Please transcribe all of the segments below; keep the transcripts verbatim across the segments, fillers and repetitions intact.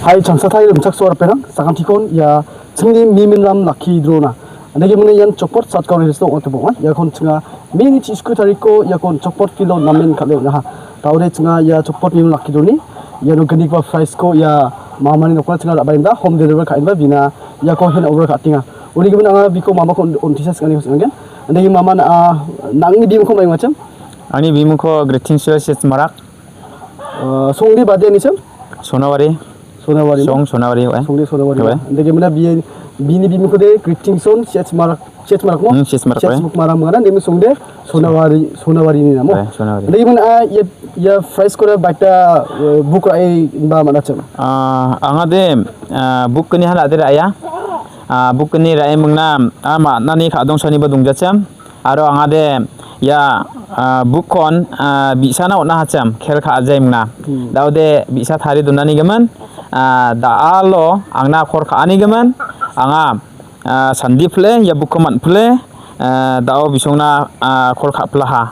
Hai, changsatai rimchaksoa ripengrang, sakantikon ia chingni miminram lakki drona. Andake mingna ian Chokpot Satgaon Hills-o ong·atebonga. Iakon chinga May-ni chi·sku tariko iakon Chokpot field-o namen kal·e on·aha. Daode chinga ia Chokpot mimin lakki droni iano gnigipa prize-ko ia mamani nokona chinga ra·baenba home deliver ka·enba bina iako hand over ka·atenga. Uni gimin anga biko mamako on-, on·tisa sing·aniko sing·angen. Andake mama na·a nangni bimingko maimachim? Angni bimingko Greeting Sales Marak. Ah, songde bade anichim? Sonawari. Sonawari. Song Sonawari, eh. Songde Sonawari. Oe. Andake mingna bi-, bini bimingkode Greeting Son, C H Marak, C H Marak mo? Hmm, C H Marak, C H oe. Marak mingna, nemi songde Sonawari, Sonawari ni namo. Oe, Sonawari. Andake mingna, ah, ia, ia prize-ko baita, eh, book ra·e inba man·achim? Ah, angade, ah, book-ni hala de ra·a. Ah, book-ni ra·e mingna, ah, ma·nani ka·dongchaniba dongjachim. Aro angade ia, ah, book-kon, ah, bi·sana on·a hachim, kel ka·ajai mingna. Hmm. Daode bi·sa tarie donani gimin, ah, da·alo angna kol ka·ani gimin, anga, ah, sandi pile, ia book-ko man·pile, ah, da·o bisongna, ah, kol ka·pilaha.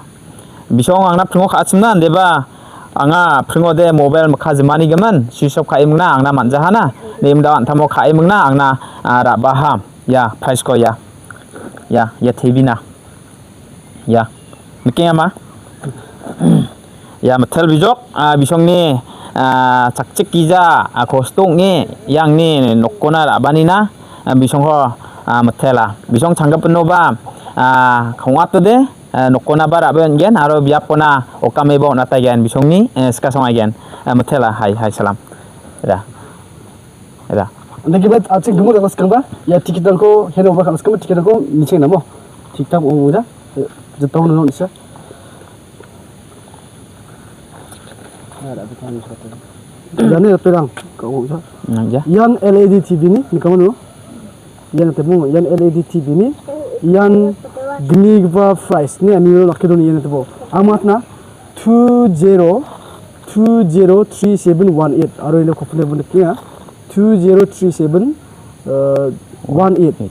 Bisong angna pringo ka·achimna, andeba anga pringode mobile mikka jimani gimin, switch off ka·e mingna, angna man·jahana. Nemi da·o antamo ka·e mingna, angna, ah, ra·baha. Ia prize-ko ia. Ia, ia tebina. Ia, nikengama? Ia, mitel bijok, ah, bisongni, ah, chakchik gija, ah, kostokni, iangni nokkona ra·banina, ah, bisongko, ah, mitela. Bisong changgipinoba, ah, kongatode, ah, nokkonaba ra·be on·gen, aro biapona okameba on·ataigen, bisongni, eh, skasong aigen, ah, mitela, hai, hai, salam. Ida. Ida. Andake ba, a·chik gimik dakgipa skangba, ia ticket-rangko hand over ka·na skangba, ticket-rangko nicheng namo. Tik-tak ong·ongja. Jepang nono nisa. Jane ripengrang, ka·ongja. Nangja. Ian L E D T V-ni, nikamo no. Ian tebo, ian L E D T V-ni, ian gnigipa prize-ni, ani lakki droni ian tebo. Ang matna, two zero two zero three seven one eight, aro ino kopilni bo nikenga, two zero three seven, eh, one eight.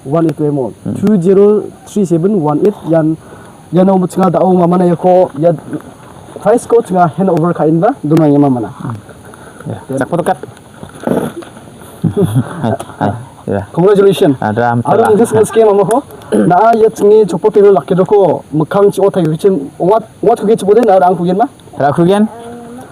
One eight to M O. Hmm. Two zero three seven one eight, ian, iano chinga da·o mamana iako, ia prize-ko chinga hand over ka·enba donangenga mamana. Hmm. Ya, jakpotokat. Hai, hai, ya. Congratulations. Ah, dra, aro mitela. Ang just nge-skang mamako. Na·a ia chingni Chokpot Tero lakki droko mikkang chi·o taikichim ong·at, ong·atkugenchim ode na·a ra·angkugenma? Ra·kugen.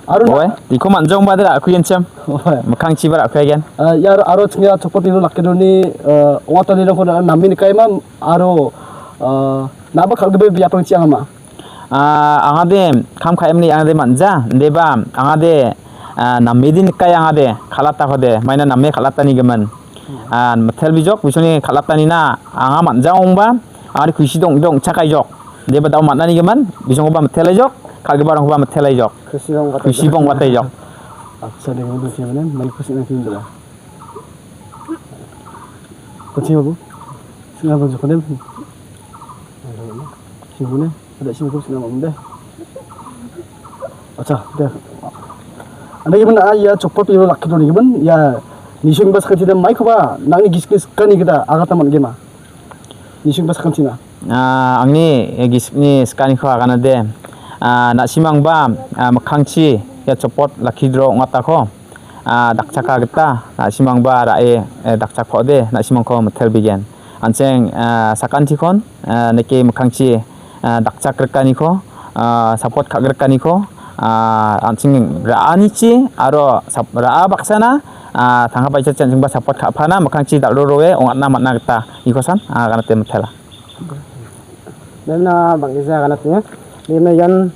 Aro na- Oe, diko man·jongba de ra·kugenchim. Oe. Mikkangchiba ra·kugen. Ah, ia aro, aro chingni Chokpot Tero lakki droni, eh, ong·atanirangko na·a name nikaima aro, eh, na·aba kal·gipa biapangchi angama? Ah, angade kam ka·emni angade man·ja, indeba angade, ah, namedi nikai angade, kal·atakode, maina name kal·atani gimin. Ah, mitel bijok, bisongni kal·atanina anga man·ja ong·ba, angade kusi dong-, dongchakaijok. Indeba da·o man·ani gimin, bisongkoba mitelaijok, kal·giparangkoba mitelaijok. Kusi bong·bataijok. Kusi bong·bataijok. Acha, de, mane kusi nang kini dala. Kusi babu. Singa baju kondem. Singune, ada sini kau sini ngomong deh. Acha, deh. Anda gimana, ah, ia Chokpot Tero lakki droni gimin, ia nising bas kan tidak mai kau ba, nangni gisikni skani kita agata man gema. Nising bas kan sina. Ah, angni, eh, gisikni skaniko aganade. Ah, na·simangba, ah, mikkangchi, ia Chokpot lakki dro ong·atako. Ah, dakchaka gita, na·simangba ra·e, eh, dakchakode, na·simangko mitel bigen. An·ching, ah, sakantikon, ah, neke mikkangchi, ah, dakchakrikaniko, ah, support ka·grikaniko, ah, an·ching ra·anichi aro sap-, ra·a baksana, ah, tangka paisa an·chingba support ka·pana mikkangchi dal·ro roe ong·atna man·a gita ikosan, ah, aganate mitela. Nena bang·gija aganatna. Nena ian,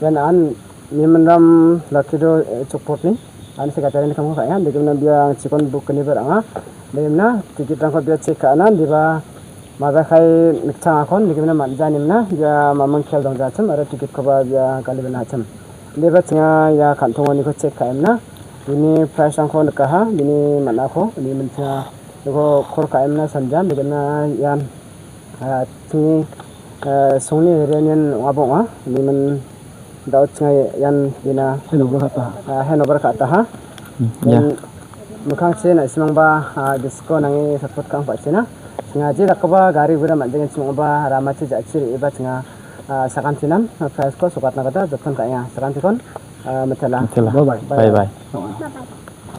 ian an Miminram lakki dro, eh, Chokpotni. Ani se gatari ni kamko ka·enga. Degimna bia ang chikon book kani ber anga. Degimna ticket rangko bia check ka·ana. Deba majakai nikchang akon. Degimna man·ja nimna. Bia mamang kel dong jachim. Aro ticket koba bia kali bena achim. Deba chinga ia kantongoniko check ka·emna. Bini price rangko nikaha. Bini man·ako. Bini mintinga. Iko kor ka·emna sanja. Degimna ian Ah, chingni, ah, songni reunion ong·a bong·a. Nimin da·o chinga ian bina, hand over ka·ataha. Ah, hand over ka·ataha. Hmm, ya. Ian mikkangchi na·simangba, ah, disco nange support ka·ang pa·china. Chinga je dakgipa gari gura man·jengchim ong·ba ramachi ja·chi re·eba chinga, ah, sakantinan, ah, prize-ko sokatna gita joton ka·enga. Sakantikon, ah, mitela. Mitela. Bye bye. Bye bye. Bye bye.